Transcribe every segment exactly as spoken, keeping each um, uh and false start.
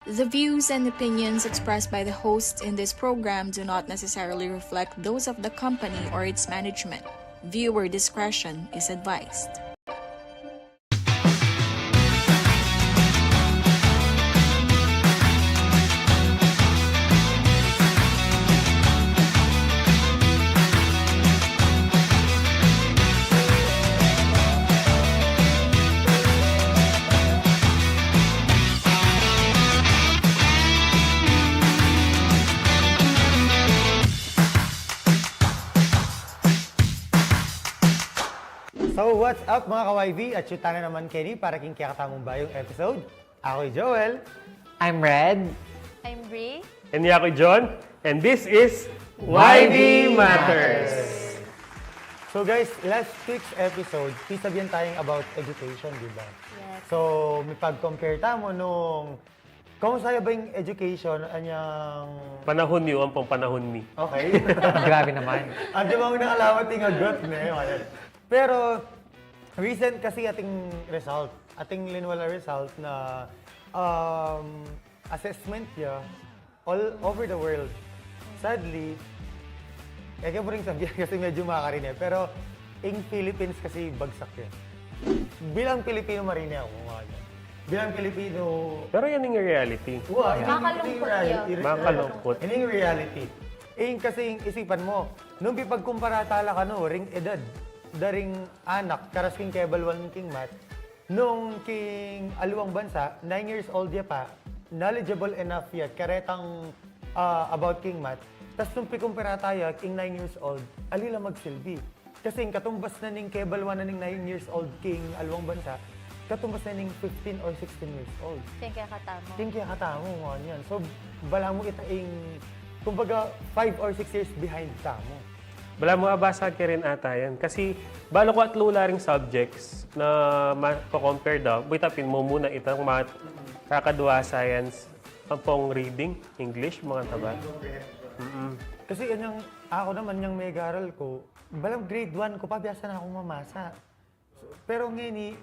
The views and opinions expressed by the hosts in this program do not necessarily reflect those of the company or its management. Viewer discretion is advised. So, what's up, mga ka-Y V? Atyu tana naman keni para king kekatamung bayung episode. Aku i Joel. I'm Red. I'm Bree. And aku i John. And this is Y V Matters. So guys, last week's episode, pisabian tayong about education, di ba? Yes. So, mipag-compare tamu nung kung saya ba yung education, anyang panahon niyo, ang pang panahon ni. Okay. Grabe naman. At yung mga nakalamat yung agot, ne? Wala. Pero, recent kasi ating result, ating linwala result na, um, assessment ya all over the world. Sadly, eh, kaya mo rin sabihin kasi medyo makarin eh. Pero, in Philippines kasi bagsak yan. Bilang Pilipino, marine ako, mga ganyan. Bilang Pilipino, pero yan yung reality. Wa, yan yung reality. Makalungkot. Yan yung reality. Eh, yung kasi yung isipan mo, nung ipagkumpara tala ka, no, ring edad, daring anak, karas king kebaluan king math, nung king aliwang bansa, nine years old ya pa, knowledgeable enough ya, karetang, ah, about king math, tas nung pikumpara taya king nine years old, ali la magsilbi. Kasi ing katumbas na ning kebaluan na ning nine years old king aliwang bansa, katumbas na ning fifteen or sixteen years old. King kekatamu. King kekatamu, mga yan. So, balamu ita ing, kumbaga, five or six years behind tamu. Balamu abasa ke rin ata yan. Kasi, balu ku atlu la ring subjects na ma-compare da. Buta pin mu muna itang math, kakadwa science, ampong reading, English, mga taba. Mm-mm. Kasi anyang, aku naman, anyang megaral ku, balang grade one ku pa, biasa na kung mamasa. Pero ngeni,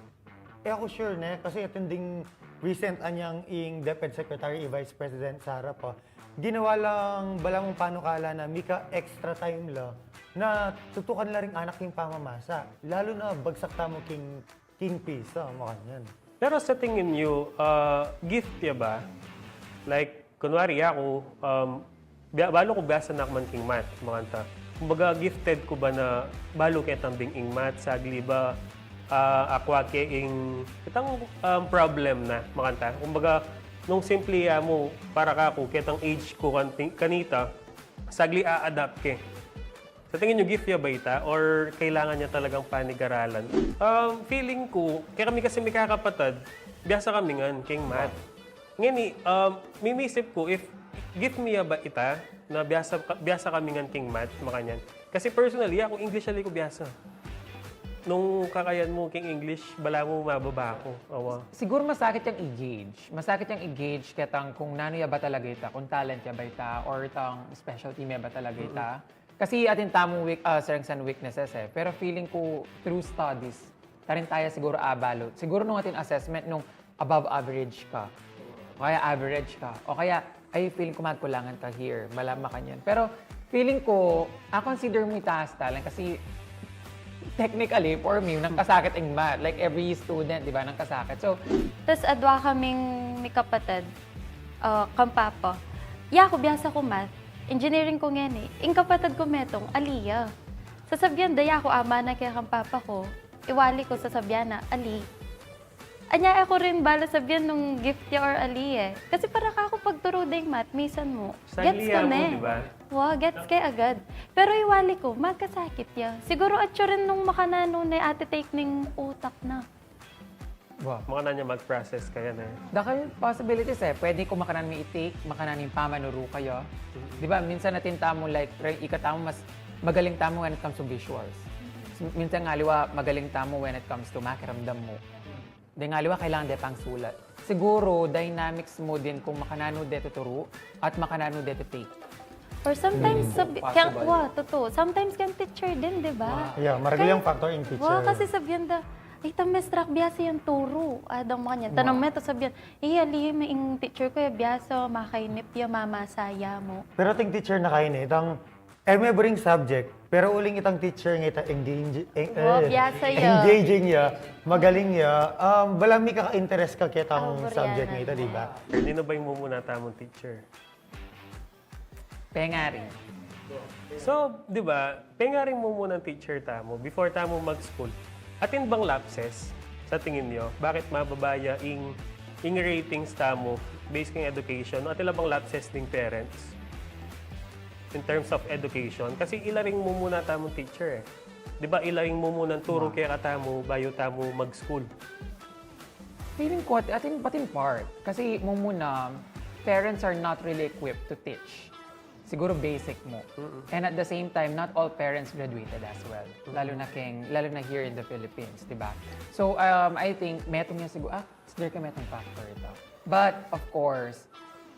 e ku sure ne, kasi atin ding recent anyang ing DepEd Secretary, i Vice President Sara pa, ginawa lang balamu panukala na mika extra time la, na tutukan la ring anak king pamamasa. Lalu na bagsak tamu king, king pisa, makanyan. Pero sa tingin niyo, ah, gift ya ba? Like, kunwari, aku, um, bia-, balu ku biasa na ku man king math, makanta. Kumbaga, gifted ku ba na balu ke tambing ing math, sagli ba, ah, akwa ke ing, itang, um, problem na, makanta. Kumbaga, nung simple ya mu, para kaku, ketang age ku kanti-, kanita, sagli a-adapt ke. Sa tingin niyo, gift ya ba ita or kailangan ya talagang panigaralan? Um, feeling ku, kaya kami kasi mikakapatad, biasa kami ngan king math. Ngeni, um, mimisip ku if gift mi ya ba ita na biasa, biasa kami ngan king math, makanyan. Kasi personally, aku English ali ku biasa. Nung kakayan mu king English, balamu mababa ku. Awa. Siguro masakit yang i-gauge. Masakit yang i-gauge ketang kung nanu ya ba talaga ita, kung talent ya ba ita, or itang specialty me ba talaga ita. Kasi atin tamung weak-, ah, strengths and weaknesses e. Pero feeling ku, through studies, karin taya siguro abalut. Siguro nung atin assessment, nung above average ka, o kaya average ka, o kaya, ay, feeling ku magkulangan ka here, balamu makanyan. Pero feeling ku, a-consider mu ita as talent kasi technically, for me, nangkasakit ing math. Like, every student, di ba, nangkasakit. So, tas adwa kaming mikapatad, ah, kang papa. Yaku, biasa ku math. Engineering ku ngeni. Ing kapatad ku metung, ali ya. Sasabian da yaku, ama na ke kang papa ku. Iwali ku, sasabian na, ali. Anya, e ku rin balu sabian nung gift ya or ali e. Kasi para kaku pagturu deng math, misan mu, gets ku ne. Wa, gets ke agad. Pero iwali ku, magkasakit ya. Siguro atyu rin nung makananu ne ati-take ning utak na. Wa. Makananu ya mag-process kaya ne. Dakal possibilities e. Pwede ku makananu mi i-take, makananu ing pamanuru kaya. Di ba, minsan atin tamu, like, re-, ikatamu mas magaling tamu when it comes to visuals. Minsan nga aliwa, magaling tamu when it comes to makiramdam mu. Deng aliwa, kailangan de pang sulat. Siguro, dynamics mu din kung makananu de tuturu at makananu de tu-take. Or sometimes, sabi, kaya, wa, totoo. Sometimes kaya teacher din, di ba? Yeah, maragul yang factor in teacher. Wa, kasi sabian da, Ita, mestra, biasa yang turu. Adang makanyan. Tanang me, ta sabian, iya, ali me ing teacher ku, ya biasa makainip ya, mamasa ya mu. Pero ating teacher na kaini, itang, eh, may buring subject, pero uling itang teacher nga ita, engaging, eh, Wow, eh, biasa ya. Engaging ya, magaling ya, um, bala mi kaka-interest ka ketang Oh, subject nga Brianna. Ita, di ba? Ninu ba ing mumuna tamung teacher? Pengari. So, di ba, pengaring mumunang teacher tamu, before tamu mag-school, atin bang lapses, sa tingin nyo? Bakit mababa ya ing, ing ratings tamu, based king education? Atin la bang lapses ning parents? In terms of education? Kasi ila ring mumuna tamung teacher eh. Di ba, ila ring mumunang turu kekatamu, bayu tamu mag-school. Feeling ko, at, at in, but in part, kasi mumuna, parents are not really equipped to teach. Siguro basic mu. And at the same time, not all parents graduated as well. Lalo na king, lalo na here in the Philippines, di ba? So, um, I think, metung ya siguro, ah, there ka metung factor ita. But, of course,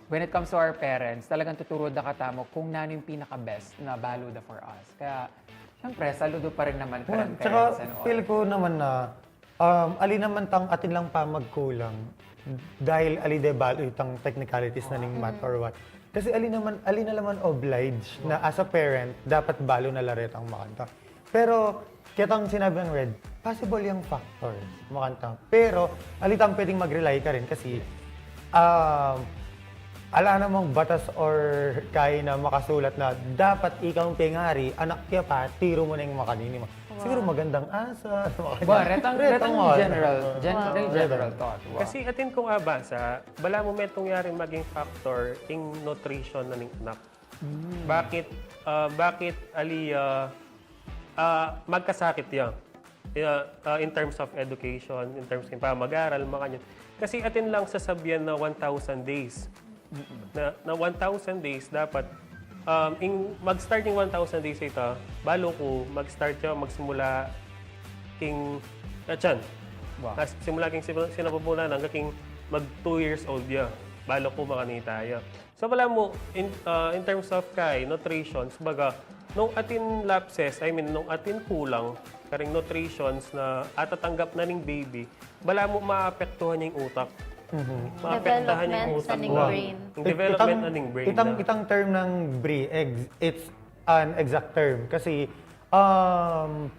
when it comes to our parents, talagang tuturu da katamu kung nanu ing pinaka-best na balu da for us. Kaya, syempre, saludo pa rin naman for Well, ang tsaka parents and all. Feel ko naman na um, ali naman tang atin lang pamagkulang dahil ali de balu itang technicalities na ning math or what. Kasi ali naman, ali na laman obliged na as a parent, dapat balu na la retang makanta. Pero, ketang sinabi ng Red, possible yang factor, makanta. Pero, ali tang pwedeng mag-rely karin kasi um, ala namang batas or kaya na makasulat na dapat ika ing pengari, anak ya pa, tiru mu na ing makanini. Siguro magandang asal, makanini. Wa, retang, retang Retang general, asal. gen- Wow. retang general thought. Wa. Kasi atin kung abasa, bala mu metung yaring maging factor ing nutrition na ning anak. Bakit, ah, bakit ali, ah, ah, magkasakit ya? Yeah, ah, in terms of education, in terms ng pamag-aral, makanyan. Kasi atin lang sasabian na one thousand days. Na, na one thousand days dapat, um, ing, mag-start ing one thousand days ita, balu ku, mag-start ya, magsimula king, ah, tiyan. Wow. Mas, simula king sinapupunan hanggang king mag two years old ya. Balu ku makanita ya. So, bala mu, in, ah, in terms of kay nutritions, baga, nung atin lapses, I mean, nung atin kulang, karing nutritions na atatanggap na ning baby, bala mu maapektuhan ya ing utak. Maapektuhan ya ing Development utak. sa ning Wow. brain. Ing development Itang- na ning brain itang, na. Itang term ng bri, ex- it's an exact term. Kasi, um,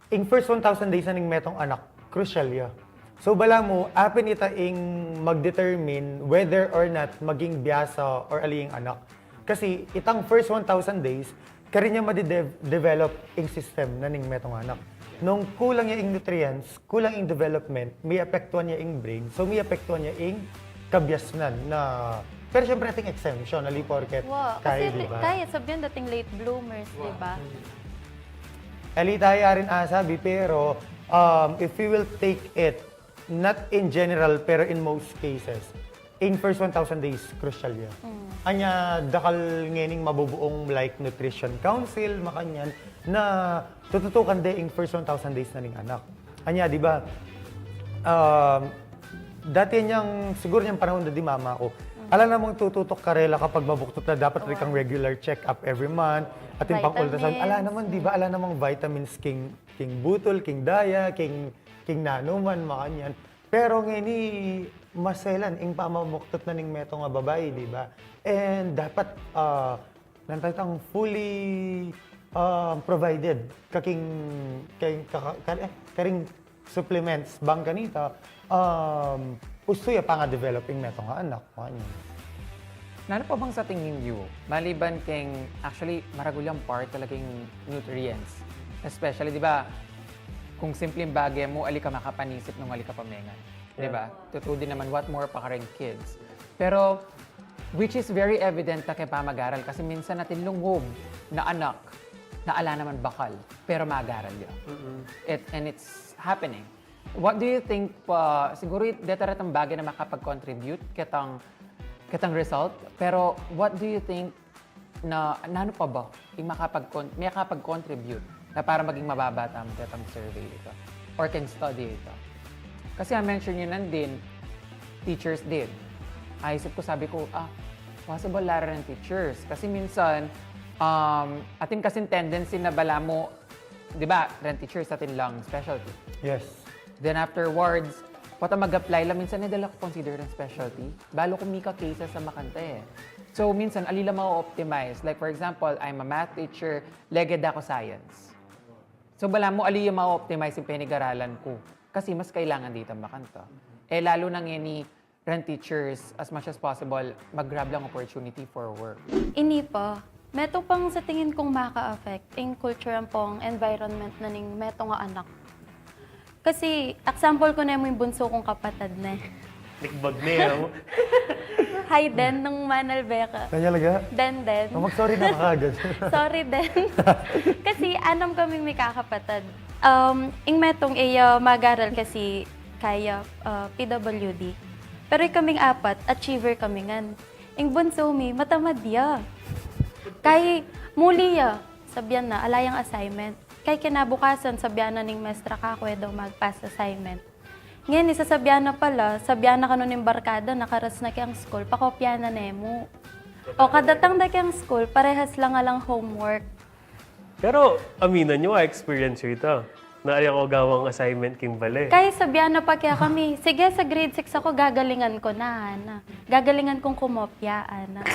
ing first one thousand days na ning metong anak, crucial ya. So, bala mu, apin ita ing mag-determine whether or not maging biasa or ali ing anak. Kasi, itang first one thousand days, karin ya madi-develop ing system na ning metong anak. Nung kulang ya ing nutrients, kulang ing development, may apektuhan ya ing brain, so may apektuhan ya ing kabiasnan na, pero syempre, ating exemption, ali porket Wa, kaya, kasi di ba? Kaya sabian dating late bloomers, di ba? Ali tayo rin asabi, pero um, if we will take it, not in general, pero in most cases, in first one thousand days, crucial ya. Anya, dakal ngening mabubuong like nutrition council, makanyan, na tututukan de in first one thousand days na ning anak. Anya, di ba, um, dati niyang, siguro niyang panahon na di mama ko, ala namang tututok karela kapag mabuktot na dapat rin kang regular check-up every month, at yung pang-ultrasound. Ala Vitamins. Naman, di ba, ala namang vitamins king, king butul, king daya, king, king nanuman, makanyan. Pero ngeni, maselan ing pamamuktot na ning metung a babai, di ba? And dapat, ah, nanu taya, itang fully, ah, provided kaking, kaking, kaka- ka- eh, karing supplements bang kanita, um, ustu ya pangadevelop ing metung a anak, makanyan. Nanu pa bang sa tingin yu, maliban keng, actually, maragul yang part talaga ing nutrients. Especially, di ba, kung simpleng bage mu, ali ka makapanisip nung ali ka pa mengan. Di ba? Tutu din naman, what more pa kareng kids. Pero, which is very evident na keng pamag-aral kasi minsan atin lungub na anak na ala naman bakal, pero mag-aral ya. It, and it's happening. What do you think pa, siguro deta retang bage na makapag-contribute ketang, ketang result, pero what do you think na, nanu pa ba ing makapag-, makapag-contribute na para maging mababa tamu ketang survey ita or keng study ita? Kasi a-mention yu nandin, teachers din. Aisip ku, sabi ku, ah, possible la reng teachers. Kasi minsan, um, atin kasing tendency na balamu Di ba, reng teachers atin lang specialty. Yes. Then afterwards, pota mag-apply la, minsan e da la consider reng specialty. Balu ku mika cases a makanta e. So minsan, ali la ma-optimize. Like for example, I'm a math teacher, lege da ku science. So balamu ali ya ma-optimize ing penigaralan ku. Kasi mas kailangan da itang makanta. E lalu na ngeni, reng teachers, as much as possible, mag-grab lang opportunity for work. Ini pa, metung pang sa tingin kung maka-affect ing culture ampong environment na ning metung a anak. Kasi, example ku ne mu ing bunsu kung kapatad ne. Nikbag ne, oh. Hi, Den, nung manalbe ka. Kanya laga? Den, Den. Oh, mag-sorry na ka agad. Sorry, Den. Kasi anam kaming mikakapatad. Um, ing metung iya magaral kasi kaya uh, P W D. Pero ikaming apat, achiever kami ngan. Ing bunsu mi, matamad ya. Kay muli ya, sabian na, ala yang assignment. Kay kinabukasan, sabian na ning mestra kaku e daw mag-pass assignment. Ngeni, sasabian na pala, sabian na kanu ning barkada na karas na keng school, pakopya na ne mu. O kadatang da keng school, parehas lang alang homework. Pero aminan yu, a-experience yu ita. Na ayaw ku gawang assignment king bale. Kay sabian na pa kekami, sige, sa grade six aku, gagalingan ku na, ana. Gagalingan kung kumopya, ana.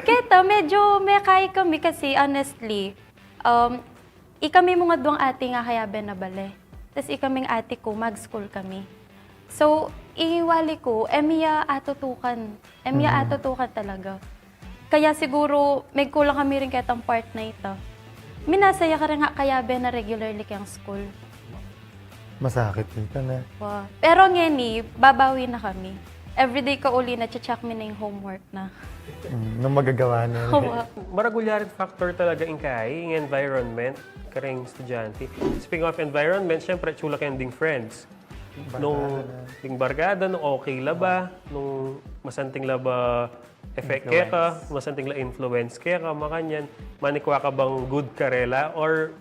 Keta, medyo mekay kami kasi, honestly, um, ikami mu ngan duang ati nga kayabe na bale. Tas ikaming ati ku, mag-school kami. So, ing wali ku, e mi ya atutukan. E mi ya atutukan talaga. Kaya siguro, megkulang kami rin ketang part na ita. Minasa ya kareng kayabe na regularly keng school. Masakit ita, ne? Wa. Pero ngeni, babawi na kami. Everyday kauli na, check mi na ing homework na. Mm, nung magagawa na. Wa. Maragul ya rin factor talaga ing kai, ing environment, kareng estudyante. Speaking of environment, syempre, tsula keng ding friends. Nung ding barkada, nung okay la ba, nung masanting la ba effect keka, masanting la influence keka, makanyan, manikwa ka bang good karela, or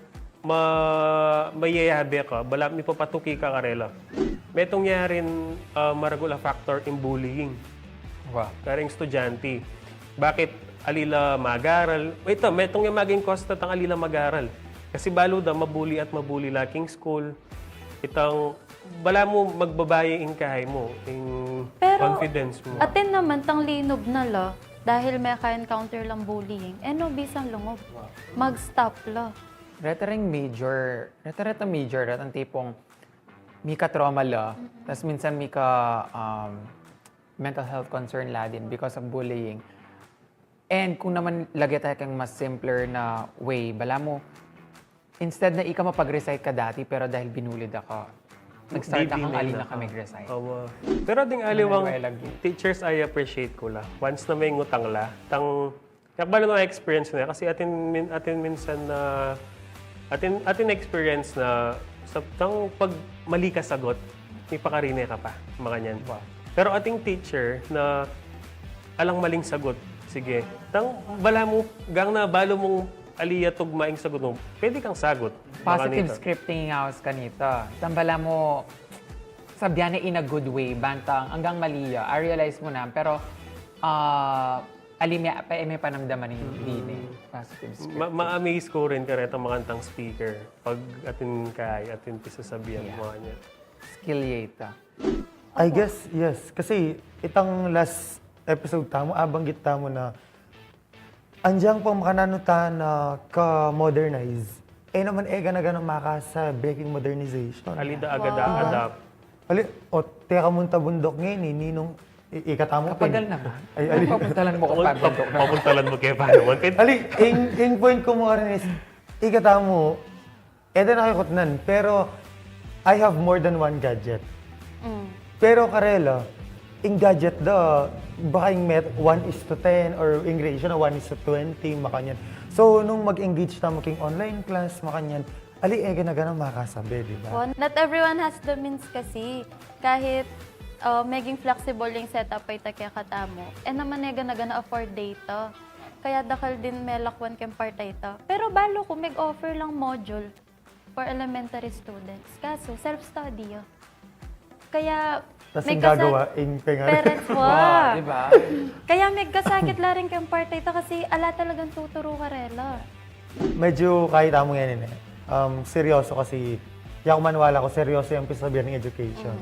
ma, mayayabe ka, bala mipapatuki ka karela. Metung ya rin, ah, maragul a factor ing bullying. Wa. Kareng estudyante. Bakit ali la magaral? Ita, metung ya maging cause na tang ali la magaral. Kasi balu da, mabuli at mabuli la king school. Itang, bala mu magbabaye ing kahay mu, ing Pero, confidence mu. Atin naman, tang linub na la, dahil meka-encounter lang bullying, e no bisang lungub. Mag-stop la. Reta ring major, reta-reta major, retang tipong mika-trauma la, tas minsan mika um, mental health concern la din because of bullying. And kung naman lagay tayo kang mas simpler na way, bala mu, instead na ika mapag-recite ka dati, pero dahil binully da ka, nag-start na kang ali na ka mag-recite. Awa. Pero ding aliwang Ano, lagi. Teachers, I appreciate ku la. Once na mengutang la, tang, yakbal na experience na, kasi atin, min, atin minsan na, atin, atin experience na, sa, tang pag mali ka sagot, mipakarine ka pa, makanyan. Pero ating teacher na alang maling sagot, sige. Tang bala mu, gang na balu mung ali ya tugma ing sagot mu, pwede kang sagot. Positive Makanita. Scripting ing awas kanita. Tang bala mu, sabian na in a good way, bantang, anggang mali ya, a-realize mu na, pero, ah, ali me, pa, e me panamdaman ing dine. Positive scripting. Ma-, ma-amaze ku rin kareta makantang speaker. Pag atin kay, atin pisasabian, Yeah. makanyan. Skill ya ita. I guess, yes. Kasi itang last episode tamu, abanggit tamu na anjang pang makananu ta na ka-modernize. E naman e gana-gana makasabe king modernization. Ali da agad a adapt. Ali, o, teka munta bundok ngeni, ninung, i-, ikatamu pin. Kapagal naman. Ay, ali. Papuntalan mo ko pa bundok na. Papuntalan mo kaya pa naman. Pwede Ali, ing, ing point ku mu karin is, ikatamu, e da na kayu kutnan, pero I have more than one gadget. Pero karela, ing gadget da, baka ing met, one is to ten, or ing ratio na one is to twenty, makanyan. So, nung mag-engage tamu king online class, makanyan, ali, e gana-gana makasabe, di ba? Well, not everyone has the means kasi. Kahit uh, meging flexible ing setup a ita kekatamu, e naman e gana-gana afford da ita. Kaya dakal din melakwan keng part a ita. Pero balu ku, meg-offer lang module for elementary students. Kaso, self-study ya. Kaya, Tas may ing kasa- gagawa, ing pengar. Parents wa. Wow, di ba? Kaya megkasakit la rin keng part a ita kasi ala talagang tuturu karela. Medyo kaya tamu ngeni, e. Um, seryoso kasi, ya ku maniwala ku seryoso yang pisabian ning education.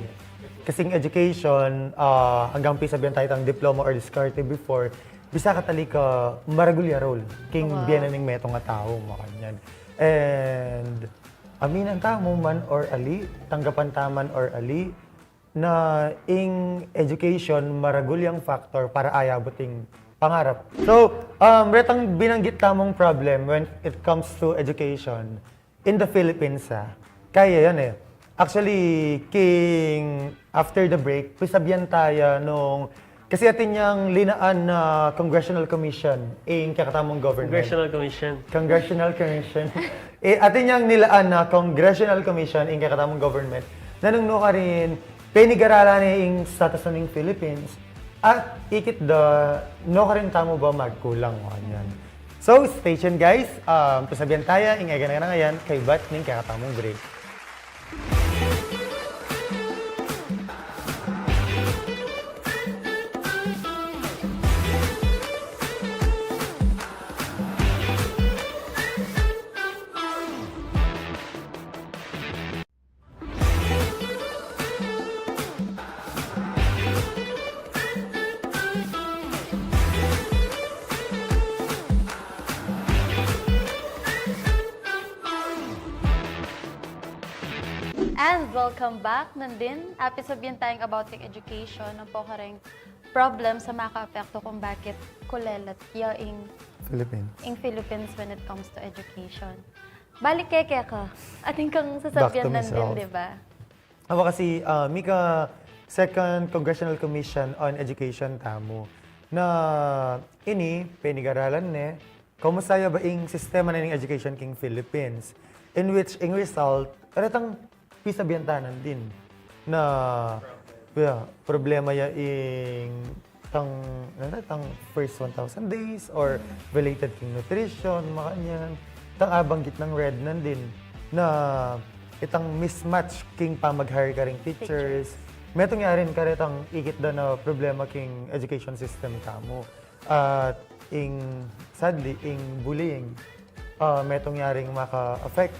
Kasi ing education, ah, anggang pisabian taya itang diploma or discarte before, bisa ka tali ka maragul ya role king bie na ning metung a tau, makanyan. And aminan tamu man or ali, tanggapan ta man or ali, na ing education maragul yang factor para ayabut ing pangarap. So, um, retang binanggit tamung problem when it comes to education in the Philippines, ah. Kaya yan e. Actually, king after the break, pisabian taya nung, kasi atin yang linaan na congressional commission ing kekatamung government. Congressional Commission. Congressional Commission. E, atin yang nilaan na congressional commission ing kekatamung government. Na nung nukarin, penigaralan ne ing status na ning Philippines, at ikit da, nukarin tamu ba magkulang, o yan. So, stay tuned, guys. Um, pisabian taya ing egana ngayan kaybat ning kekatamung break. And welcome back, nandin. Apisabian taya ing about king education, ampo kareng problem a makaapekto kung bakit kulelat ya ing Philippines. Ing Philippines when it comes to education. Balik keka. Atin kang sasabian nandin, di ba? Awa kasi, ah, mika Second Congressional Commission on Education tamu. Na ini, penigaralan ne, kamusta ya ba ing sistema na ning education king Philippines? In which, ing result, retang pisabian ta nandin na, yeah, problema ya ing tang, ano, tang first one thousand days or related king nutrition, makanyan. Tang abanggit nang Red nandin na itang mismatch king pamag-hire karing teachers. Metung ya rin karetang ikit da na problema king education system tamu. At ing, sadly, ing bullying, ah, metung ya ring maka-affect.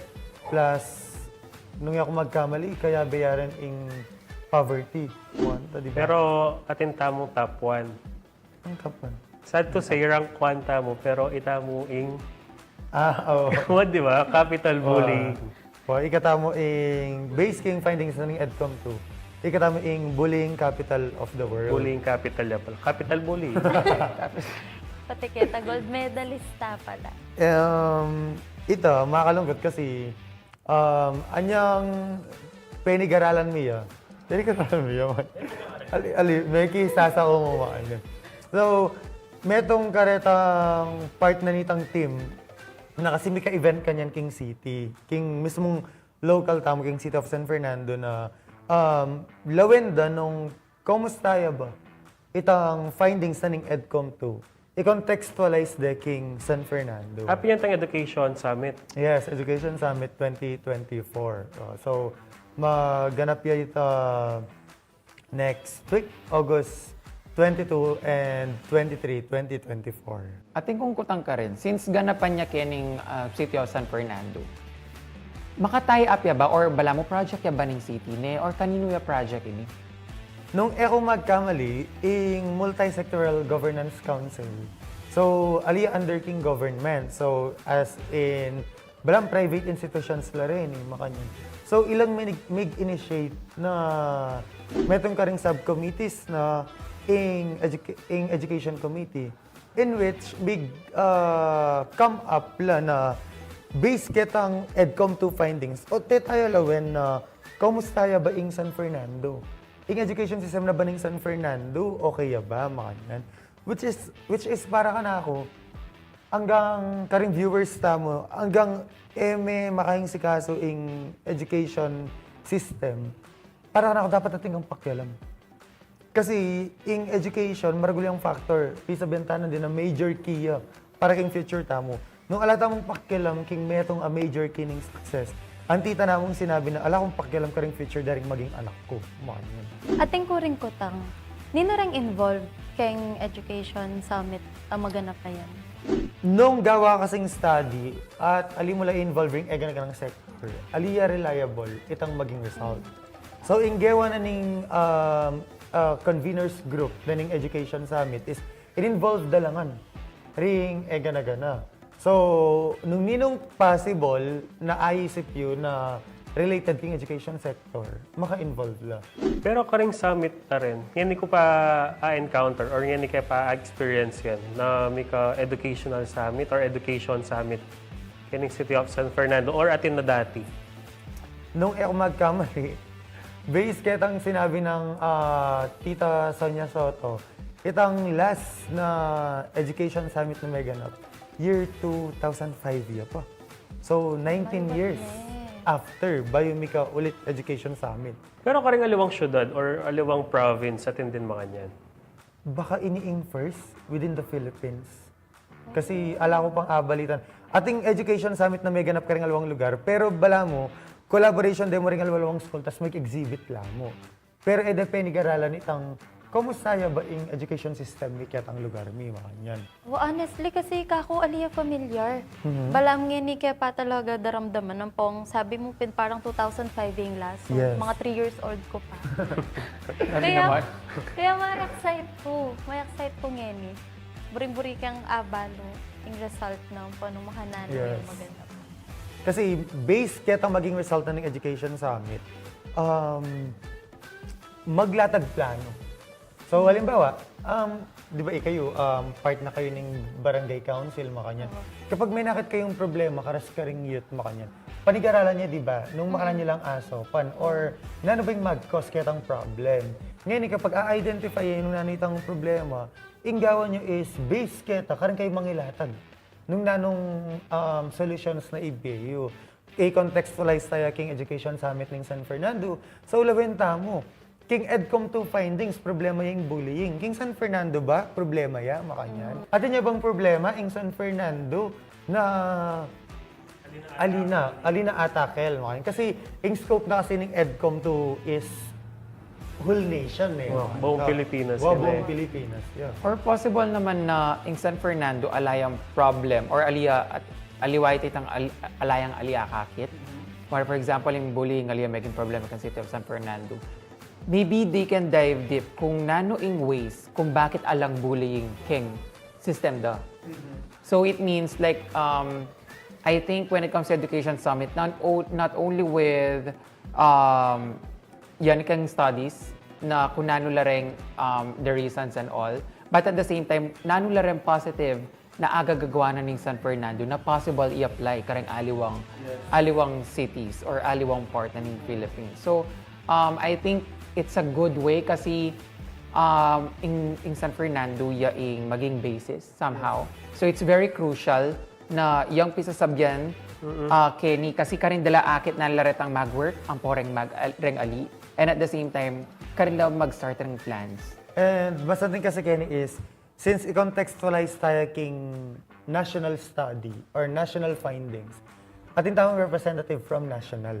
Plus, nung ya ku magkamali, kayabe ya rin ing poverty. Kuwan ta, di ba? Pero atin tamu top one. Ang top one. Sad to say, rank one tamu, pero itamu ing, ah, oo, di ba? Capital bullying. O, ikatamu ing base king findings na ning EDCOM two. Ikatamu ing bullying capital of the world. Bullying capital ya pala. Capital bully. Pati keta gold medalist ta pala. Um, ita, makalungkut kasi, um, anyang penigaralan mi ya. Penigaralan mi ya, man. Ali, ali, meki sasa ko mo, man. So, metung karetang part na nitang team na kasi mika-event kanyan king city. King mismung local tamu king City of San Fernando na, um, lawen da nung kamusta ya ba itang findings na ning EDCOM two, i-contextualize de king San Fernando. Apin yan tang Education Summit. Yes, Education Summit twenty twenty-four. O, so, maganap ya ita next week, August twenty-two and twenty-three, twenty twenty-four. Atin kung kutang karin, since ganapan ya kening, ah, City of San Fernando, maka-tie up ya ba or balamu project ya ba ning city ne or kaninu ya project ini? Nung e ku magkamali, ing Multisectoral Governance Council. So, ali under king government. So, as in, balang private institutions la rin, e, makanyan. So, ilang mig-, mig-initiate na metung karing subcommittees na ing educa-, ing education committee, in which mig, ah, come up la na base ketang EDCOM two findings, o te taya lawen na kamusta ya ba ing San Fernando? Ing education system na ba ning San Fernando, okay ya ba? Makanyan. Which is, which is para kanaku, anggang karing viewers tamu, anggang e me makaing sikasu ing education system, para kanaku dapat atin kang pakialam. Kasi ing education, maragul yang factor, pisabian ta nandin na major key ya para king future tamu. Nung ala tamung pakialam king metung a major key ning success, anti ta namung sinabi na ala kung pakialam karing future da ring maging anak ku. Makanyan. Atin ku ring kutang, ninu reng involved keng Education Summit a maganap a yan? Nung gawa kasing study at ali mu la involving egana-ganang sector, ali ya reliable itang maging result. So, ing gewa na ning, um, ah, conveners group na ning Education Summit is in-involve da la ngan ring egana-gana. So, nung ninung possible na aisip yu na related king education sector, maka-involve la. Pero karing summit na rin, ngeni ku pa a-encounter or ngeni ke pa a-experience yan na mika educational summit or education summit kening City of San Fernando or atin na dati? Nung e ku magkamali, base ketang sinabi ng, ah, Tita Sonia Soto, itang last na education summit na meganap, year two thousand five ya pa. So, nineteen years after, bayu mika ulit education summit. Pero karing aliwang syudad or aliwang province atin din makanyan? Baka ini ing first within the Philippines. Kasi ala ku pang abalitan. Atin education summit na meganap karing aliwang lugar, pero balamu, collaboration de mu ring aliwang school, tas mag-exhibit la mu. Pero e de penigaralan itang, kumusta ya ba ing education system mi ketang lugar mi, makanyan. Well, honestly, kasi kaku ali ya familiar. Balamu ngeni ke pa talaga daramdaman ampong sabi mu pin parang two thousand five ing last. So, Yes. Mga three years old ku pa. Kami Kaya, naman. kaya ma-excite ku. Ma-excite ku ngeni. Buring-buri keng abalu ing result na ampong makananu Yes. Ing maganda. Kasi base ketang maging result na ning education summit, um, maglatag plano. So, halimbawa, um, di ba ikayu, um, part na kayu ning barangay council, makanyan. Kapag menakit kayung problema, karas karing youth, makanyan. Panigaralan yu, di ba? Nung makanyan yu lang asopan, or nanu ba ing mag-cause ketang problem. Ngeni, kapag a-identify yu nung nanu itang problema, ing gawan yu is base keta, karin kayu mangilatag nung nanung, um, solutions na ibie yu. I-contextualize taya king Education Summit ning San Fernando. So, lawen tamu, king EDCOM two findings, problema ya ing bullying. King San Fernando ba, problema ya, makanyan? Atin ya bang problema ing San Fernando na ali na, ali na atakel, makanyan? Kasi ing scope na kasi ning EDCOM two is whole nation e. Wow, buong Pilipinas Wow, yan buong e. Pilipinas, yeah. Or possible naman na ing San Fernando, alayang problem, or aliya, at aliwa ita itang al, alayang ali akakit. Or for example, ing bullying, aliya meging problem keng City of San Fernando. Maybe they can dive deep kung nanu ing ways kung bakit alang bullying keng system da. So it means like, um, I think when it comes to Education Summit, not, o, not only with um, yan keng studies na kung nanu la reng, um, the reasons and all. But at the same time, nanu la reng positive na agagagawa na ning San Fernando na possible i-apply kareng aliwang, aliwang cities or aliwang part na ning Philippines. So, um, I think it's a good way kasi, um, ing, ing San Fernando ya ing maging basis somehow. So, it's very crucial na yang pisasabyan, ah, keni, kasi karin da la akit na la retang mag-work ampo reng mag, reng ali. And at the same time, karin da mag-start reng plans. And masanting kasi keni is, since i-contextualize taya king national study or national findings, atin tamung representative from national.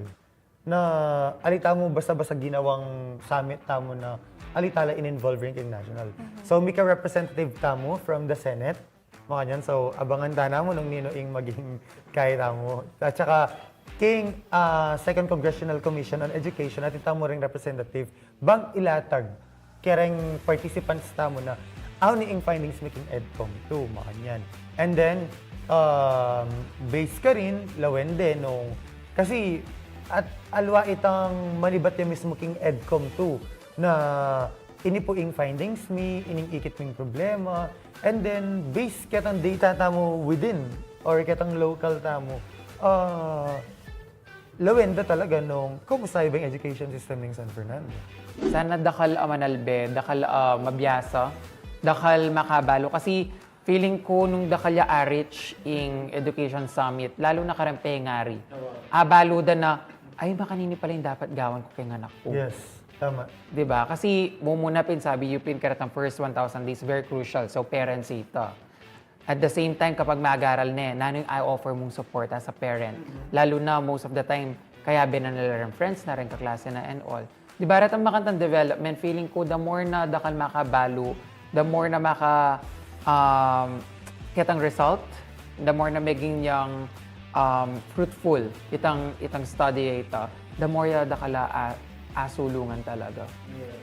Na ali tamu basta-basta ginawang summit tamu na ali tala in-involve rin king national. So, mika representative tamu from the Senate, makanyan. So, abangan ta namu nung ninu ing maging kaya tamu. At saka, king, ah, Second Congressional Commission on Education, atin tamu ring representative, bang ilatag kereng participants tamu na, awa ini ing findings mi king EDCOM two, makanyan. And then, um, base karin, lawen de, no? Kasi, at aliwa itang manibat ya mismu king EDCOM two na ini pu ing findings mi, ining ikit ming problema, and then base ketang data tamu within or ketang local tamu, ah, lawen da talaga nung kumusta ya ba ing education system ning San Fernando. Sana dakal a manalbe, dakal a mabiasa, dakal makabalu. Kasi feeling ku nung dakal ya a-reach ing Education Summit, lalu na kareng pengari, abalu da na, ay, makanini pala ing dapat gawan ku keng anak ku. Yes, tama. Di ba? Kasi mumuna pin sabi yu pin karetang first one thousand days, very crucial. So, parents ita. At the same time, kapag mag-aral ne, nanu ing i-offer mung support as a parent? Lalu na, most of the time, kayabe na nila reng friends na, reng kaklase na and all. Di ba, retang makantang development, feeling ku, the more na dakal makabalu, the more na maka, um, ketang result, the more na maging yang, um, fruitful itang, itang study ita, the more ya dakal a, asulungan talaga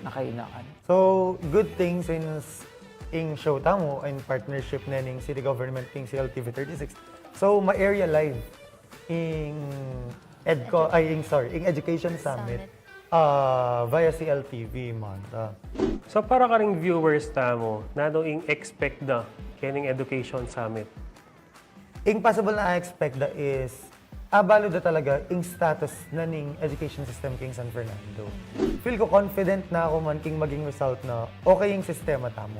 na kainakan. So, good thing since ing show tamu in partnership na ning city government king C L T V thirty-six. So, ma-area live ing edco, ay, ing, sorry, ing education summit, ah, via C L T V, Manta. So para karing viewers tamu, nanu ing expect da kening education summit? Ing possible na expect da is, abalu da talaga ing status na ning education system king San Fernando. Feel ko confident na ako man king maging result na okay ing sistema tamu.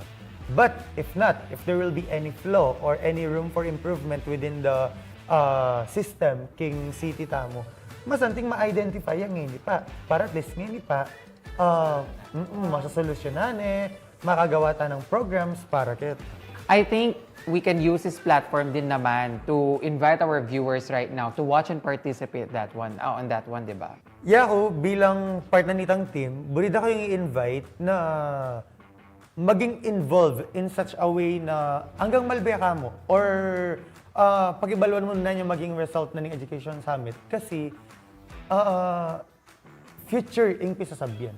But if not, if there will be any flaw or any room for improvement within the, ah, system king city tamu, masanting ma-identify yang ini pa. Para at least ngeni pa, ah, mm, masasolusyonan e, makagawa ta ng programs para keta. I think we can use this platform din naman to invite our viewers right now to watch and participate that one, ah, on that one, di ba? Yaku, bilang part na nitang team, buri da kayung i-invite na maging involved in such a way na anggang malbe ka mu or, ah, pakibaluan mu na ing maging result na ning Education Summit kasi, ah, future ing pisasabyan.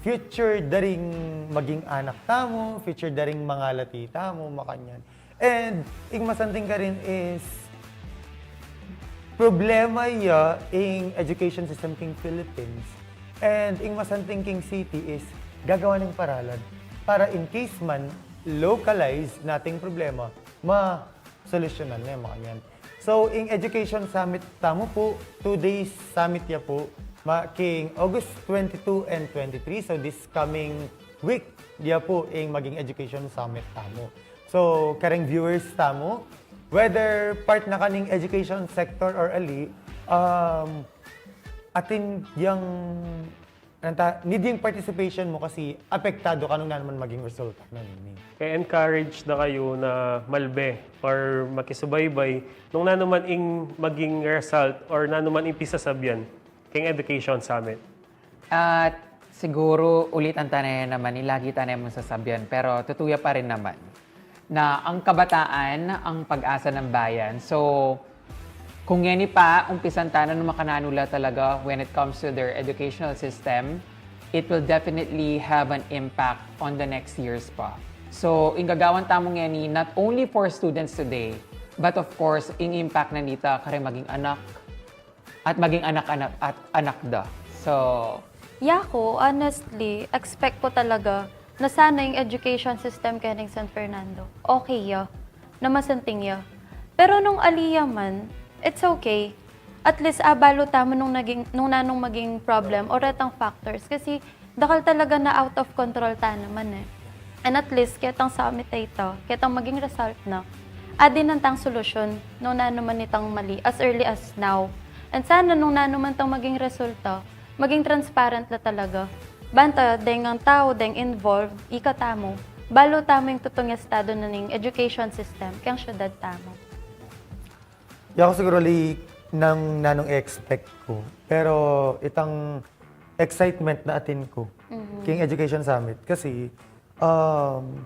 Future da ring maging anak tamu, future da ring mangalati tamu, makanyan. And ing masanting karin is problema ya ing education system king Philippines. And ing masanting king city is gagawan ning paraan para in case man localize na ating problema, ma-solusyonan na, makanyan. So, ing education summit tamu pu, two days summit ya pu, ma-, king August twenty-two and twenty-three. So, this coming week, ya pu ing maging education summit tamu. So, karing viewers tamu, whether part na ka ning education sector or ali, um, atin yang, nanu ta, need yang participation mu kasi apektadu ka nung nanu man maging resulta na ini. Kaya encourage da kayu na malbe or makisubaybay nung nanu man ing maging result or nanu man ing pisasabyan king Education Summit. At siguro ulitan ta na naman, lagi ta na mung sasabyan, pero tutu ya pa rin naman na ang kabataan ang pag-asa ng bayan. So, kung ngeni pa, umpisan ta na nung makananu la talaga when it comes to their educational system, it will definitely have an impact on the next years pa. So, ing gagawan tamu ngeni, not only for students today, but of course, ing impact na nita karing maging anak, at maging anak-anak at anak da. So, Yaku, honestly, expect ku talaga na sana ing education system kening San Fernando okay ya, na masanting ya. Pero nung ali ya man, it's okay. At least abalu tamu nung naging, nung nanung maging problem o retang factors kasi dakal talaga na out of control ta naman e. And at least, ketang summit a ita, ketang maging result na, adi na tang solusyon nung nanu man itang mali as early as now. And sana nung nanu man tang maging resulta, maging transparent la talaga. Banta, deng tau, deng involved, ika tamu, balu tamu ing tutung estado na ning education system keng syudad tamu. Yaku siguro ali nang nanung expect ku. Pero itang excitement na atin ku king education summit kasi, um,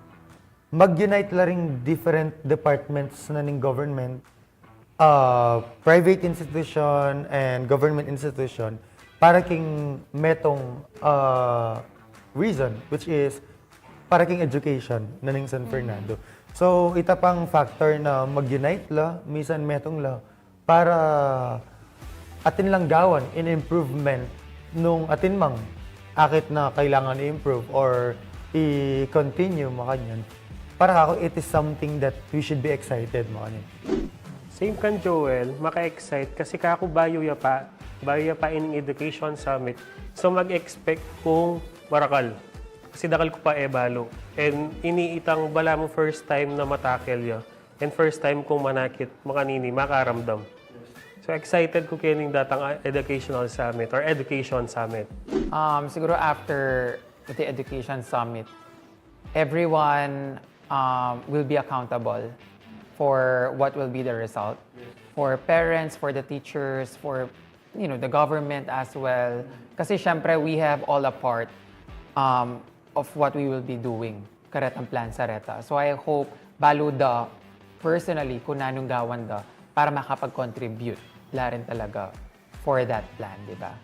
mag-unite la ring different departments na ning government, uh, private institution and government institution para king metung, uh, reason, which is para king education na ning San Fernando. So, ita pang factor na mag-unite la, misan metung la, para atin lang gawan in improvement nung atin mang akit na kailangan i-improve or i-continue, makanyan. Para kako, it is something that we should be excited, makanyan. Same kan Joel, maka-excite kasi kako bayu ya pa, bayu ya pa ining Education Summit. So mag-expect kung marakal. Kasi dakal ku pa e balu. And ini itang balamu first time na matakel ya. And first time kung manakit, makanini, makaramdam. So excited ku kening datang, ah, educational summit or education summit. Um, siguro after the education summit, everyone, um, will be accountable for what will be the result. For parents, for the teachers, for, you know, the government as well. Kasi syempre, we have all a part, um, of what we will be doing. Karetang plan sa reta. So I hope balu da personally, kung nanung gawan da para makapag-contribute la rin talaga for that plan, di ba?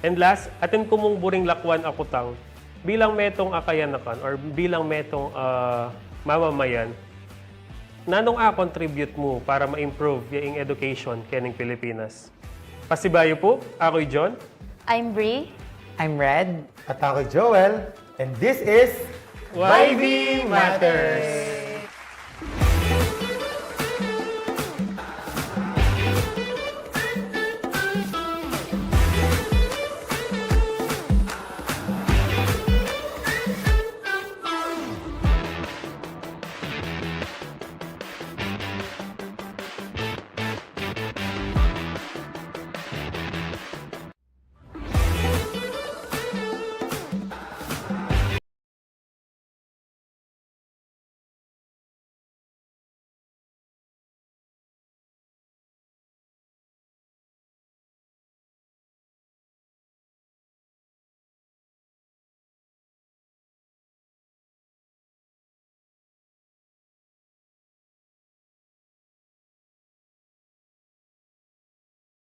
And last, atin ku mung buring lakwan a kutang bilang metung a kayanakan or bilang metung a mamamayan, nanung a-contribute mu para ma-improve ya ing education kening Pilipinas? Pasibayu pu, aku i John. I'm Bree. I'm Red. At ako i Joel. And this is Y B Matters.